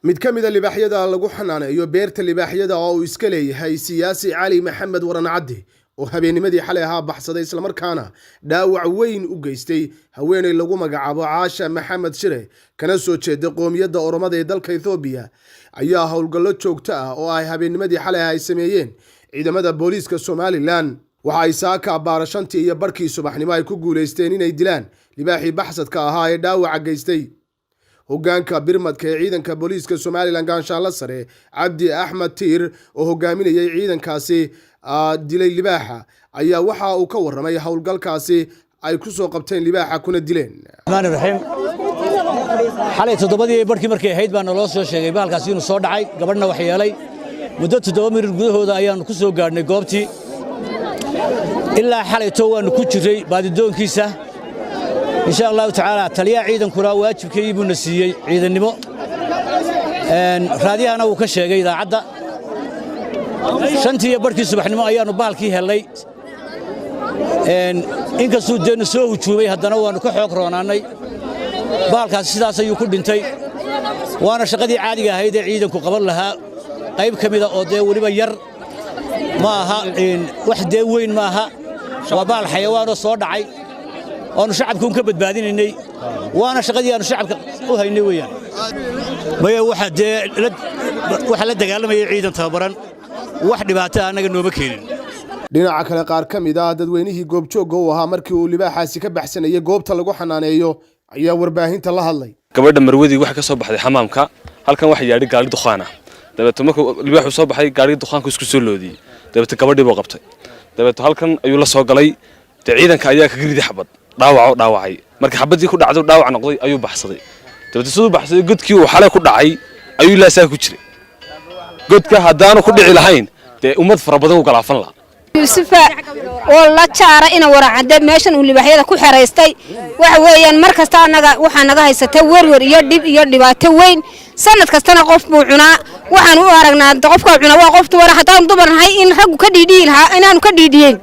Mid ka mida libaaxyada lagu xanaaneeyo beerta libaaxyada oo uu iska leeyahay siyaasi Cali Maxamed Waran Cadde oo habeennimadii xalay ahaa baxsaday, islamarkaana dhaawac weyn u geystay haweeney lagu magacaabo Caasha Maxamed Shire, kana soo jeeda qoomiyadda Oromada ee dalka Ethoobiya, ayaa howlgallo joogto ah oo ay habeennimadii xalay ay sameeyeen ciidamada booliiska Somaliland waxa ay saaka abbaara 5:30 subaxnimo ay ku guulaysteen inay dilaan libaaxii baxsadka ahaa ee dhaawaca geystay. Hogaanka birmadka ee ciidanka booliiska Somaliland, gaanshaanle sare Cabdi Axmed Tiir, oo hogaaminayay ciidankaasi dilay libaaxa, ayaa waxa uu ka warramay howlgalkaasi ay ku soo qabteen libaaxa kuna dileen. Raxmaan raxiim. Xalay 7:30 markay ahayd baa naloo soo sheegay bahalkaasi inuu soo dhacay, gabadhna wax yeelay. Muddo 7 mirir gudahooda ayaannu ku soo gaadhnay goobtii. Ilaa xalayto waannu ku jirray baadidoonkiisa, insha Allahu tacaala. Taliyaha ciidankuna waajibkeygii buuna siiyey ciidannimo, raadiyahana wuu ka sheegay idaacadda. 5:30 subaxnimo ayaannu bahalkii hellay. Inkastuu deennu soo hujuumay, haddana waannu ka xoog roonaannay. Bahalkaasi sidaas ayuu ku dhintay, waana shaqadii caadiga ahayd ee ciidanku qaban lahaa qayb ka mida, oo dee weliba yar ma aha, wax dee weyn ma aha. Waa bahal xayawaanoo soo dhacay oonu shacabka un ka badbaadinaynay, waana shaqadii aanu shacabka u haynay weeyaan. Maya, waxa dee waxaa la dagaalamayay ciidan tababaran, wax dhibaato ah annaga nooma keenin. Dhinaca kale, qaar ka mid ah dadweynihii goobjoogga u ahaa markii uu libaaxaasi ka baxsanayay goobta lagu xanaaneeyo ayaa warbaahinta la hadlay. Gabadha marwadii waxa ka soo baxday xamaamka. Halkan waxa yaadhi gaari dukhaan ah. Dabeeto markuu libaaxu soo baxay, gaarigii dukhaanku isku soo loodiyey. Dabeeto gabadhii buu qabtay. Dabeeto halkan ayuu la soo galay. Dee ciidanka ayaa kaga riday xabad, dhaawaco dhaawacay. Marka xabadii ku dhacday, dhaawac noqday, ayuu baxsaday. Dabeeto siduu baxsaday, godkii uu xalay ku dhacay ayuu ilaa ku jiray. Godka haddaanu ku dhici lahayn, dee ummad fara badan u galaafan lahaa. Yuusufa oo la jaara ina Waracade meeshan uu libaaxyada ku xeraystay. Waxa weeyaan, mar kasta annaga waxaa naga haysata werwer iyo dhib iyo dhibaato weyn. Sanad kastana qof buu cunaa. Waxaan u aragnaa qofkaa cuna waa qof dumara. Haddaan dumar nahay, in raggu ka dhiidhiyi lahaa inaanu ka dhiidhiyeyn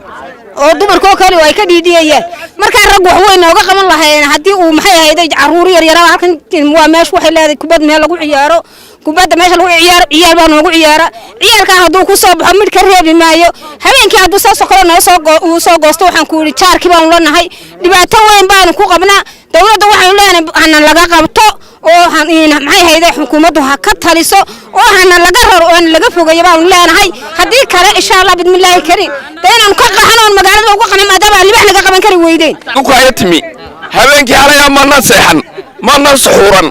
oo dumarkoo kale ay ka dhiidhiyayaan. Markaa raggu wax weyn nooga qaban lahayn haddii uu, maxay ahayday, carruur yar yaraba. Halkan waa meesha waxay leedahay kubad, meel lagu ciyaaro kubadda. Meesha lagu ciyaaro ciyaal baa noogu ciyaara. Ciyaalkaa hadduu ku soo baxo, midh ka reebi maayo. Habeenkii hadduu saasoo kale noo soo uu soo goosto, waxaan ku yidhi jaarkii baanu lanahay, dhibaato weyn baanu ku qabnaa. Dowladda waxaanu leenahay hana laga qabto oo maxay ahayday, xukuumaddu ha ka taliso oo hana laga raro oo hana laga fogeeyo baanu leenahay. Haddii kale, insha Allah bidmillaahi kariim, dee inaanu ka qaxan oon magaalada uga qaxno, maadaama aan libax naga qaban kari weydeen. Ukaya timi habeenkii xalaya, maanaan seexan, maanaan suxuuran.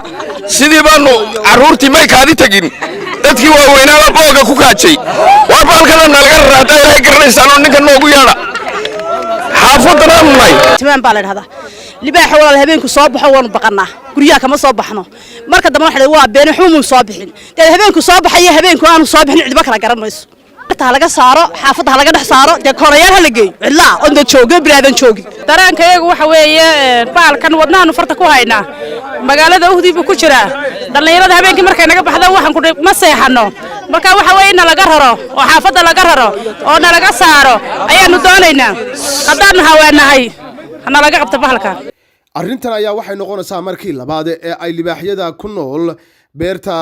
Sidii baanu carruurtii may kaadi tegin, dadkii waaweynaaba booga ku kaajay. Waa baalkana nalaga rara haddaa Ilaahay garanaysaan oo ninka noogu yeedha. Xaafadanaanu nahay. Timaan baa la dhahdaa. Libaaxa walaal habeenku soo baxo waanu baqannaa, guryaha kama soo baxno. Marka dambe waxa waa been, xumuun soo bixin. Dee habeenku soo baxaya, habeenku aanu soo bixin, cidba kala garan mayso. Ha laga saaro xaafadda, ha laga dhex saaro, dee koorayaal ha la geeyo cidlaa oon dad joogin, bilaadan joogin. Dareenka iyagu waxa weeye, baalkan wadnahaanu farta ku haynaa. Magaalada uhdii buu ku jiraa. Dhallinyarada habeenkii markay naga baxdaan, waxaan ku ma seexanno. Marka waxa weeye in nalaga raro oo xaafadda laga raro oo nalaga saaro ayaanu doonaynaa. Haddaanu haweenahay, hanalaga qabto bahalka. Arrintan ayaa waxay noqonaysaa markii labaad ee ay libaaxyada ku nool beerta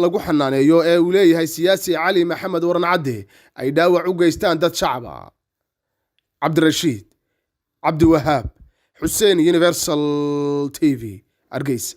lagu xanaaneeyo ee uu leeyahay siyaasi Cali Maxamed Waran Cadde ay dhaawac u geystaan dad shacaba. Cabdirashiid Cabdiwahaab Xuseen, Universal TV, Hargeysa.